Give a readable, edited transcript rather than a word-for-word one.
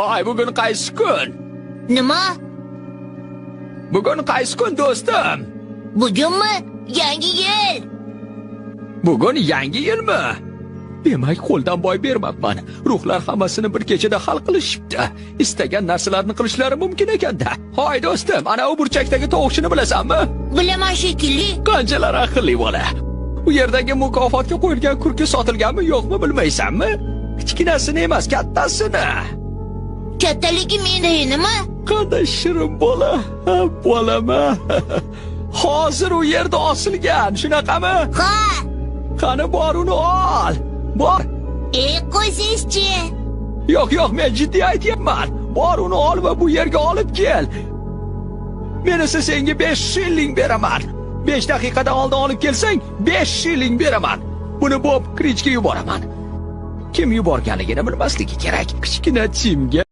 Hoy, bugun qaysi kun? Nima? Bugun qaysi kun, do'stim? Bugunmi? Yangi yil. Bugun Yangi yilmi? Demak, qo'ldan boy bermabman. Ruhlar hammasini bir kechada hal qilishibdi. Istagan narsalarni qilishlari mumkin ekanda. Hoy, do'stim, ana u burchakdagi tovuqchini bilasanmi? Bilaman shekilli. Qanchalar aqlli bola. U yerdagi mukofotga qo'yilgan kurka sotilganmi, yo'qmi, bilmaysanmi? Kichkinasini emas, kattasini. Kattaligi menda nima? Qanday shirin bola. Ha, bolama. Hozir u yerda osilgan, shunaqami? Ha. Qani, bor, uni ol. Bor. E, qo'ysangizchi. Yo'q, yo'q, men jiddiy aytyapman. Bor, uni ol va bu yerga olib kel. Men esa senga 5 shilling beraman. 5 daqiqadan oldin olib kelsang, 5 shilling beraman. Buni Bob Krichga yuboraman. Kim yuborganligini bilmasligi kerak. Kichkina Timga.